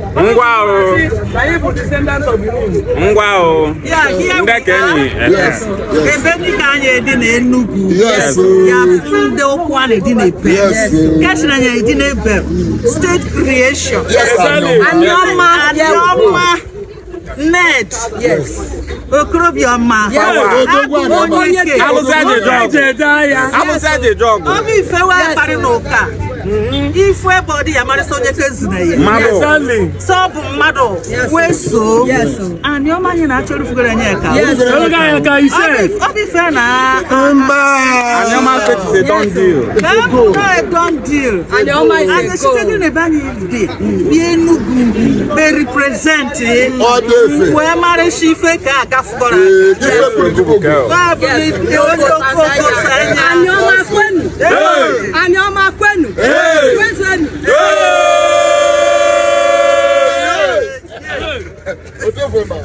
Ngwa o. Anyị bụ descendants of Benin. Ngwa o. Yeah, here Ndị we ka enyi. are. Ebe dịka anyị edi na Enugu. Yes. Ya fụ ndị okwu a na-edi na ebe. Yes. Keshina ya edi na ebe. State creation. Yes, Anioma. Anioma. Ned. Yes. Okorobioma. Odogwu Anioma. Onye ke. Alụsị aja eje ọgụ. Eji eje ahịa. Alụsị aja eje ọgụ. Ọ bụ ife wee kparị n'ụka. Ife ebe ọ dị ya marịsị onye ka ezuna ya. Mmadụ. Exactly. Sọ bụ mmadụ wee soo. Anioma anyị na-achọ erufugoro anyị ka. Oge anyị ka ise. Ọ bụ ife na. Anioma state is a done deal. No, a done deal. Anioma is a Anyị site goal. n'ebe anyị dị bi Enugu be represent Ọ dị efe. wee marịcha ife ka agafugoro Ee, ife political Girl. aka. Bụ onye okooko anya. Anioma kwenu. Anioma kwenu. Kwezuenu. Otu efe ma.